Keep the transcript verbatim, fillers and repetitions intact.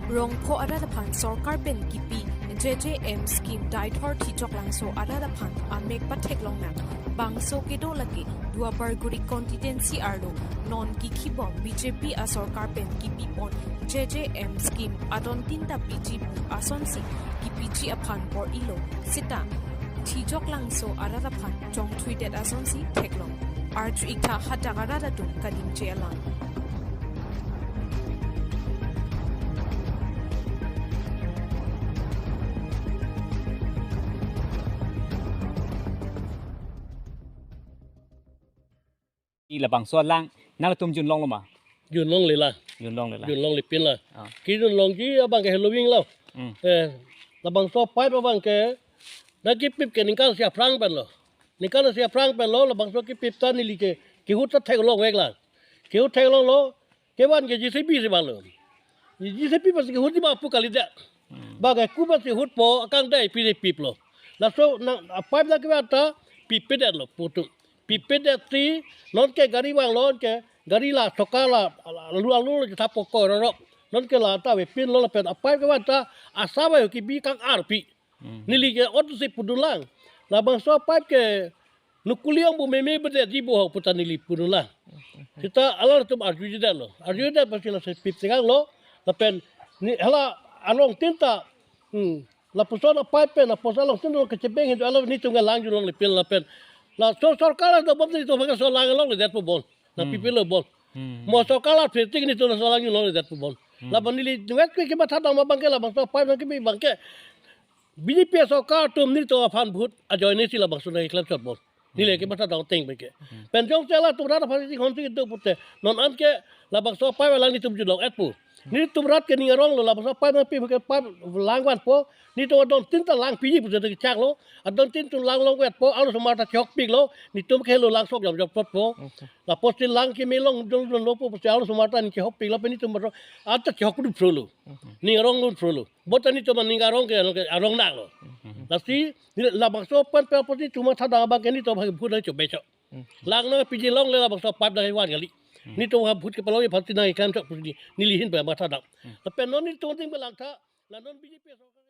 Rongpho arat aphan sorkar pen kipi J J M scheme Deithor Tijoklangso arat aphan amek patheklong nang. Bangso kedo lake Duarbagori constituency arlo non kikhibom B J P asorkar pen kipipon J J M scheme adon tinta piji pu asonsi kipiji aphan bor-ilo seta Tijoklangso arat aphan chongthuidet asonsi theklong. Arju-ik tha hadak arat atum kadingje alam. I labangso alang nangtum junlonglo ma? Junlongle la. Junlongle la. Junlongle pin la. Ah. Kejunlongji abang ke helo ving lo. Hmm. Eh, labangso pipe abang ke nangkipip ke ningkan isi aphrang pen lo. Ningkan isi aphrang pen lo, labangso kipip ta neli ke kehut ta theklongvek la. Kehut theklonglo, kevan ke J C B si vanglo. J C B pensi hutji ma pu kalidet. Hmm. Bang ke ku pensi hutpo, akangdai pi de piplo. Laso nang, a pipe nangkevan ta pipedetlo pu atum. Pipedetsi, non ke gari vanglo, non ke gari la, soka la, la, lu alu lo jitha pokoi rorok. Non ke la ta avepinlo lapen a pipe kevan ta asap ayo kibi kang-arpi. Hmm. Neli ke ot si pudunlang. Labangso pipe ke nukuli ong bu meme bedetji bu ho pu ta neli pudunlang. Seta alanglitum arjudetlo. Arjudet pensi lasi pip tekanglo. Lapen ne hala along tinta. Hmm. Lapuson a pipe pen, lapuson along tinta kechebeng hindu alo netum ke lang junlongle pin lapen. Laso sorkar do bom netum ke so langlongledetpo bon. Na Hmm. pipilo bon. Hmm. Mo sorkar la phetik netum so lang junlongledetpo bon. Hmm. Lapen neli nunget ke kematha dam abang ke labangso pipe nangkepi abang ke B J P sorkar atum netum aphan vote ajoine si labangso nangklemchot bon. Neli Hmm. kematha dam ateng abang ke. Hmm. Pen jongsi latum rat aphan si honsi do pute. Non an ke labangso pipe alang netum junlong-etpo. Netum rat ke ning aronglo, labangso pipe nangpi ke pipe lang vanpo. Netum adon tinta lang piji pute kechaklo. Adon tinta lang longvetpo, arlosomar ta chokpiklo. Netum ke helo lang sok jam jam potpo. Okay. Lapusi lang keme long dol dol lopo pusi arlosomar ta ning chehokpiklo, pen netum arong ata chehok du phrolo. Mhm. Ning arong dun phrolo. Bo ta netum aning arong ke, ke arong nanglo. Mhm. Lasi, labangso pen pen pusi chuma thadang abang ke netum abang ke vote nangchobecho. Mhm. Lang nangpiji longle labangso pipe nangvan kali. Mhm. Netum abang vote kepalongji aphansi nangklemchot pusi neli ahin pen matha dam. Mhm. Lapen non netum ding belang tha, la non B J P sorkar